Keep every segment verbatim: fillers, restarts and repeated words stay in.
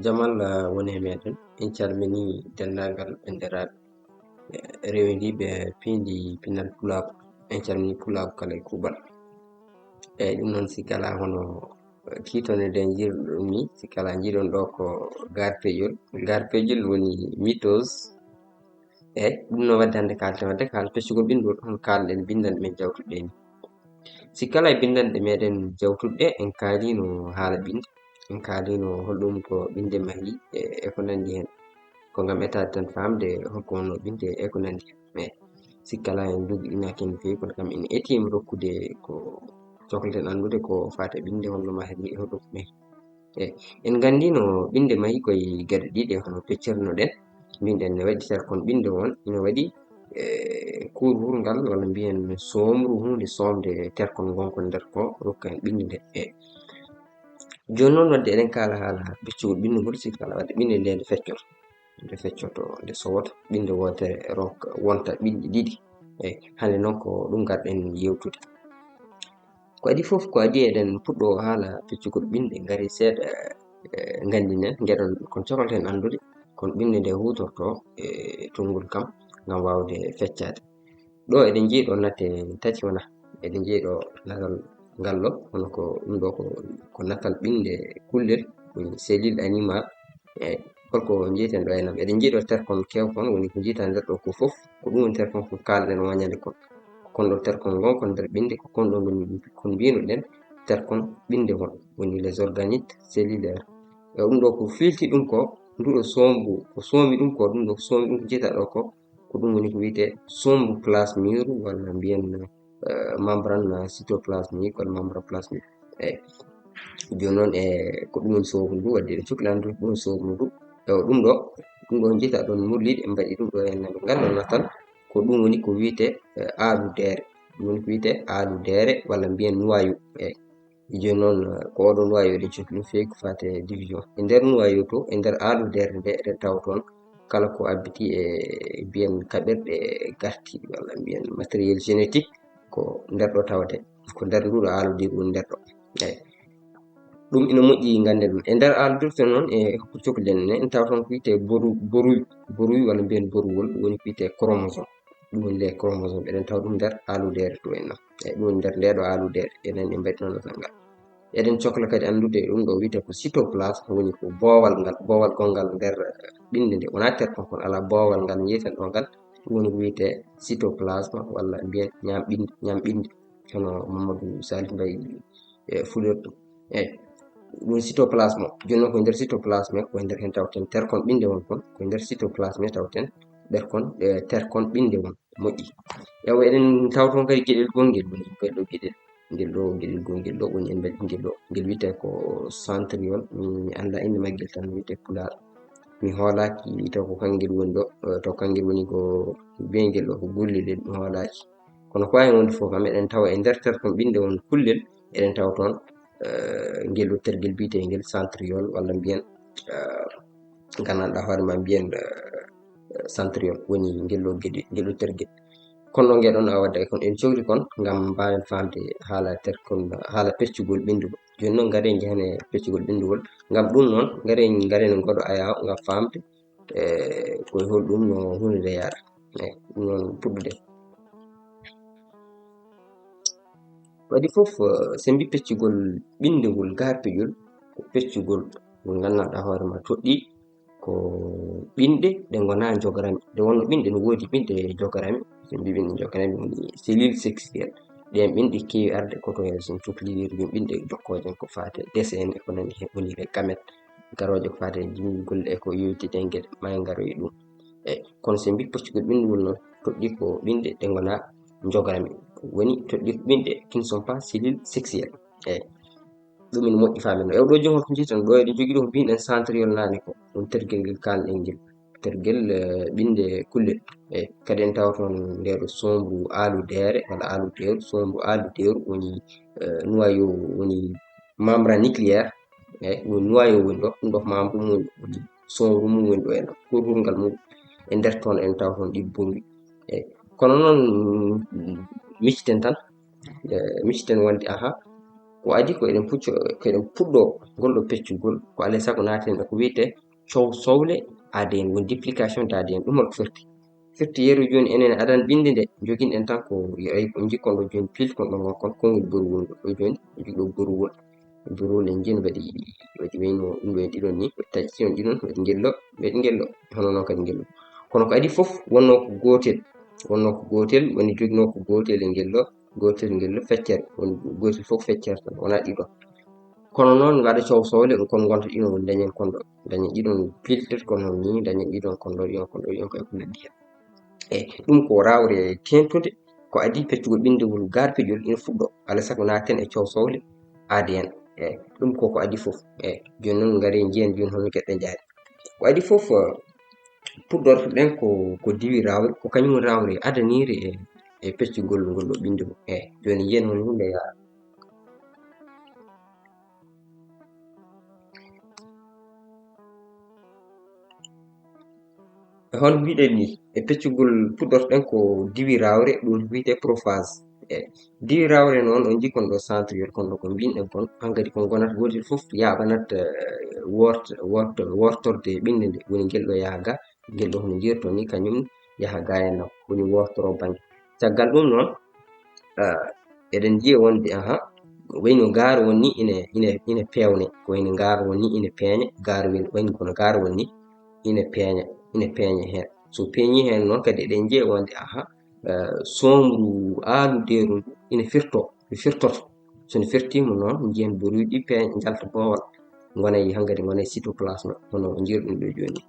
Jamal woni e meɗen. En calmini denndaangal banndiraaɓe, eh, rewendiiɓe piindi pinal pulaagu. En calmini pulaagu kala e kuuɓal. Eyyi, ɗum noon, si kala hono, eh, kiitone nde njiiruɗon ni, si kala njiiɗon ɗo ko garpejol. Garpejol woni mitose. Eyyi, ɗum no waɗde hannde kaalten, waɗde kaal peccugol ɓinndol, hono kaalɗen binndanɗe men jawtuɗe ɗe ni. Si kala e binndanɗe meɗen jawtuɗe, en kaalino haala binnde, en kaalino holɗum ko binnde mahi e, e ko nanndi heen. Ko ngam etaade tan faamde holko wonno binnde e ko nanndi heen. Mais si kala en ndugiɗinaaki no feewi, kono kam en etiima rokkude ko cokleten anndude ko faati e binnde, holno mahri e holɗum mahi. Eyyi, en nganndino binnde mahi koye geɗe ɗiɗi, hono peccirnoɗen. Mbinɗen ne waɗi terkon ɓinnde won, ina waɗi, eh, kurhurngal, walla mbiyen somru, huunde somde terkon ngonkon nder ko rokka en ɓinnde nde. Eyyi. Jooni noon, wadde eɗen kaala haala peccugol ɓinndugol, si kala wadde ɓinnde nde nde feccoto. Nde feccoto, nde sowoto, ɓinnde wootere rokka, wonta ɓinnde ɗiɗi. Eyyi, hannde noon ko ɗum ngarɗen yewtude. Ko adii fof, ko adii eɗen puɗɗo haala peccugol ɓinnde, ngari seeɗa, eh, nganndinen, ngeɗon kon cokleten anndude, kono ɓinnde nde huutorto e tonngol kam ngam waawde feccaade. Ɗo eɗen njiyɗo natte tati wona, eɗen njiyɗo natal ngal ɗo, hono ko ɗum ɗo ko, ko natal ɓinnde kullel, woni cellule animal, e holko njiyten ɗo e nam. Eɗen njiyɗo terkon kewkon, woni ko njiyta nder ɗo ko fof, ko ɗum woni terkon ko kaalɗen woñande kon. Ko kon ɗo terkon ngon kon nder ɓinnde, ko kon ɗo ngoni kon mbiynuɗen terkon ɓinnde won, woni les organites cellulaires. E ɗum ɗo ko filti ɗum ko, nduɗo soombu, ko soomi ɗum ko, ɗum ɗo ko soomi ɗum ko njiyta ɗo ko, ko ɗum woni ko wiyetee soombu plasmure, walla mbiyen, eh, membrane cytoplasmique walla membrane plasmique. Eyyi. Jooni noon, e ko ɗum woni soombu ndu, wadde eɗen cokli anndude ɗum soombu ndu. E ɗum ɗo, ɗum ɗo njiyta ɗon murliiɗe, en mbaɗi ɗum ɗo e ngal ɗo natal. Ko ɗum woni ko wiyetee, eh, aaludeere. Ɗum woni ko wiyetee aaludeere walla mbiyen noyau. Eyyi. Jooni noon, ko oɗo noyau eɗen cokli ɗum feewi ko faati e division. E nder noyau to, e nder aaludeere nde, eɗen tawa toon kala ko abbiti e mbiyen kaɓirɗe garti, walla mbiyen matériel génétique, ko nder ɗo tawetee. Ko nder nduɗo aaludiiru woni nder ɗo. Eyyi. Ɗum ina moƴƴi ngannden ɗum. E nder aaludiiru to noon, e ko cokli ɗen ne, en tawa toon ko wiyetee boru-, boruy, boruy walla mbiyen boruwol, ɗum woni ko wiyetee chromosome. Ɗum woni les chromosomes, eɗen tawa ɗum nder aaludeere to en ɗo. Eyyi, ɗum woni nder nde ɗo aaludeere, enen en mbaɗi noon natal ngal. Eɗen cokla kadi anndude ɗum ɗo wiyetee ko cytoplasme, woni ko boowal ngal, boowal gonngal nder, eh, ɓinnde nde. Wonaa terkon kon, alaa boowal ngal njiyten ɗo ngal, ɗum woni ko wiyetee cytoplasme walla mbiyen ñaam ɓinnde, ñaam ɓinnde. Hono Mamadou Salif Mbaye, eh, fulirta ɗum. Eyyi, ɗum cytoplasme. Jooni noon ko e nder cytoplasme, ko e nder heen tawten terkon ɓinnde won kon, ko e nder cytoplasme tawten ɓerkon, eh, terkon ɓinnde won. Moƴƴi. Ewa, eɗen tawa toon kadi geɗel gongel, woni kadi ɗo geɗel. Ngel ɗo, geɗel gongel ɗo, woni en mbaɗi ngel ɗo. Ngel wiyetee ko centriole. Mi anndaa innde maggel tan, wiyetee pulaar. Mi hoolaaki taw ko kangel woni ɗo, eh, taw kangel woni ko beengel ɗo, ko gullel, mi hoolaaki. Kono ko waawi wonde fof kam, eɗen tawa e nder terkon ɓinnde won kullel, eɗen tawa toon, eh, ngel ɗo tergel biyeteengel centriole, walla mbiyen, eh, nganndanɗaa hoore ma mbiyen, eh, centriole, woni ngel ɗo geɗe, ngel ɗo tergel. Kono noon ngeɗon a wadda kon en cogli kon ngam mbaawen faamde haala terkon, haala peccugol ɓinndugol. Jooni noon ngaren njehen e peccugol ɓinndugol. Ngam ɗum noon, ngaren, ngaren ngoɗo ayaw ngam faamde, eh, ko e holɗum no huunde nde yahata. Eyyi, ɗum noon puɗɗude. Waɗi fof, eh, so en mbi peccugol ɓinndugol, garpejol, ko peccugol ngol nganndanɗaa hoore ma toɗɗii ko ɓinɗe ɗe ngonaa njogrami. Nde wonno ɓinɗe no woodi ɓinɗe njogrami, so en mbi ɓinɗe njogrami woni cellule sexuelle. Ɗeen ɓinɗe keewi arde ko to heen, so en cokli wiide ɗum ɓinɗe jokkooje ko faati e dessin e ko nanndi heen, woni les gamètes, garooje ko faati e jimgol e ko yowiti e geɗe, maa en ngaro e ɗum. Eyyi, kono so en mbi peccugol ɓinndugol noon, toɗɗii ko ɓinɗe ɗe ngonaa njogrami. Woni toɗɗii ko ɓinɗe qui ne sont pas cellules sexuelles. Eyyi. Ɗum ina moƴƴi faamen. E ɗo jooni holko njiyten ɗo, eɗen jogii ɗo ko mbiyɗen centriole naane ko. Ɗum tergel ngel kaalɗen ngel. Tergel, eh, ɓinnde kullel. Eyyi, kadi en tawa toon nde ɗo soombu aaludeere, walla aaludeeru, soombu aaludeeru woni, eh, noyau, woni membrane nucléaire. Eyyi, ɗum woni noyau woni ɗo, ɗum ɗo ko membre mum woni ɗo, woni soomru mum woni ɗo, en kurhurngal mum. E nder toon en tawa toon ɗi boruy. Eyyi, kono noon, micciten tan, eh, micciten wonde, aha, Ko adi ko eɗen pucco, ko eɗen puɗɗo ngol ɗo peccugol, ko alay sago naaten e ko wiyetee cow sowle A D N, woni duplication d' A D N. Ɗum hol ko firti? Firti yeru jooni enen adan ɓinnde nde, joginɗen tan ko, ay, ko njikkon ɗo jooni, pilkon ɗo, ngonkon konngol boruwol ngol ɗo jooni, jogi ɗo boruwol. Boruwol en njiyii waɗi, waɗi wayno ɗum ɗo en ɗiɗon ni, waɗi taƴi on ɗiɗon, waɗi ngello, waɗi ngello, hono noon kadi ngello. Kono ko adi fof wonnoo ko gootel, wonnoo ko gootel, woni joginoo ko gootel e ngello, gootel ngello feccere, woni gootel fof feccere tan, wonaa ɗiɗon. Kono noon, waɗa cow sowle, kon ngonta ɗiɗon, woni dañen kon ɗo, dañen ɗiɗon piltet kon hono ni, dañen ɗiɗon kon ɗo, ɗiɗon kon ɗo, ɗiɗon ko e ko nanndi heen. Eyi, ɗum ko raawre teeŋtunde, ko adi peccugol ɓinndewol gaar peƴol ina fuɗɗo, alaa sago naaten e cow sowle A D N. Eyi, ɗum ko ko adi fof. Eyi, jooni noon, ngare njiyen jooni hono geɗe njaari. Ko adi fof, eh, puɗɗorto ɗen ko, ko diwi raawre, ko kañum woni raawre adaniire e, e peccugol ngol ɗo ɓinndu. Eyi, jooni njiyen hono huunde yaa. E hono mbiɗen ni, e peccugol puɗɗorto ɗen ko diwi raawre, ɗum wiyetee prophase. E diwi raawre noon, on njii kon ɗo centre yol kon ɗo ko mbinɗen kon, hankadi kon ngonat gootel fof yaaɓanat, eh, wort-, wort-, wortorde ɓinnde nde, woni ngel ɗo yaha ga, ngel ɗo hono njiyirton ni, kañum yaha ga e nam, woni wortoro bannge. Caggal ɗum noon, eh, eɗen njiya wonde, aha, wayno gaar won ni ine, ine, ine peewne, ko wayno gaar won ni ine peeña, gaar wel wayno kono gaar won ni ine peeña, ine peeña heen. So peeñi heen noon kadi eɗen njiya wonde, aha, eh, soomru aalu deeru ndu ina firto, ina firtoto. So no firtiima noon, njiyen boruuji peeñ njalta boowal, ngonay hankadi ngonay cytoplasme, hono njiyirɗen ɗo jooni.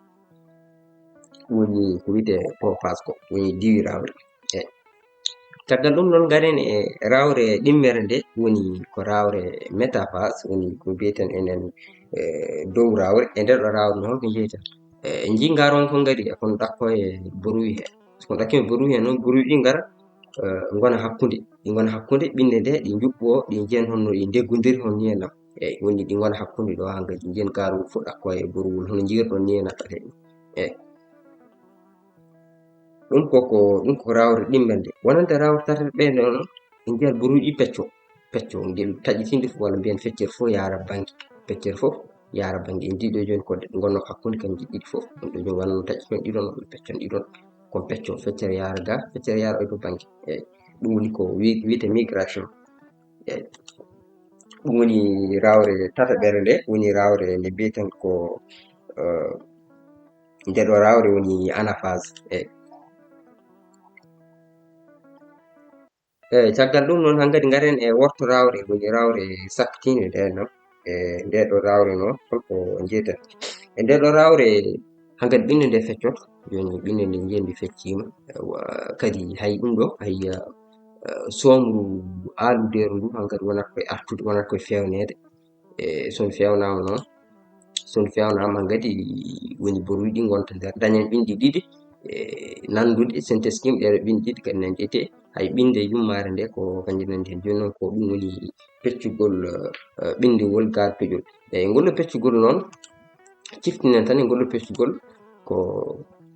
Woni ko wiyetee prophase ko, woni diwi raawre. Eyi. Caggal ɗum noon, ngaren e raawre ɗimmere nde, woni ko raawre métaphase, woni ko mbiyeten enen, eh, dow raawre. E nder ɗo raawre noon, ko njiyeten. Eh, en njii ngaron ko ngari e kono ɗakko e boruwi he. Kono ɗakko e boruwi he noon, boruwi ɗi ngara, eh, ngona hakkunde. Ɗi ngona hakkunde, ɓinnde nde, ɗi njuɓɓo, ɗi njiyen honno ɗi ndeggodiri, hon ni e nam. Eyi, woni ɗi ngona hakkunde ɗo, hankadi njiyen gaarowol fof ɗakko e boruwol, hono njiyirɗon ni e naɓɓatee ɗum. Eyi. Ɗum ko, ko, ɗum ko raawre ɗimmere nde. Wonande raawre tatere ɓe nde noon, en njiyat boruuji pecco. Pecco, ngel taƴitinde fof, walla mbiyen feccere fof yaara bannge. Feccere fof yaara bannge. En njii ɗo jooni ko ɗe ngonno hakkunde kanji ɗiɗi fof. Ɗum ɗo jooni wonno taƴiton ɗiɗon, walla peccon ɗiɗon. Kon pecco, feccere yaara ga, feccere yaara oy to bannge. Eyi, ɗum woni ko wi-, wiyetee migration. Eyi. Ɗum woni raawre tataɓere nde, woni raawre nde mbiyeten ko, eh, nde ɗo raawre woni anaphase. Eyi. Eyi, caggal ɗum noon, hankadi ngaren e worto raawre, woni raawre sakkitiinde nde noon. E nde ɗo raawre noon, holko njiyeten? E nde ɗo raawre, hankadi ɓinnde nde feccoto, jooni ɓinnde nde njiyen nde fecciima, wa-, kadi hay ɗum ɗo, hay, eh, soomru aaludeeru ndu, hankadi wonat koye artude, wonat koye feewneede. E so on feewnaama noon, so on feewnaama hankadi woni boruuji ɗi ngonta nder, dañen ɓinndi ɗiɗi, e nanndude, so en teskii ɗee ɗo ɓinndi ɗiɗi kadi na njiyetee, hay ɓinnde yummaare nde ko kanjum nanndi heen. Jooni noon ko ɗum woni peccugol, eh, ɓinndewol gaar peƴol. E ngol ɗo peccugol noon, ciftinen tan e ngol ɗo peccugol, ko,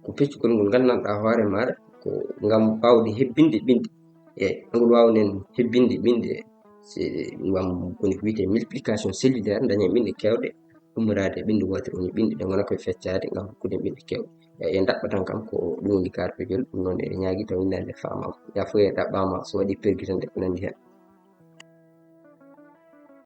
ko peccugol ngol nganndanɗaa hoore maaɗa, ko ngam waawde hebbinde ɓinnde. E ngol waawnen hebbinde ɓinnde, si ngam woni ko wiyetee multiplication cellulaire, dañen ɓinnde keewɗe, ummoraade e ɓinnde wootere, woni ɓinnde ɗe ngona koye feccaade ngam hokkude ɓinnde keewɗe. E, en ɗaɓɓatan kam ko ɗum woni gaar peƴol, ɗum noon eɗen ñaagii taw winndande faamaama. Yaa fof e ɗaɓɓaama, so waɗii pergi tan e ko nanndi heen.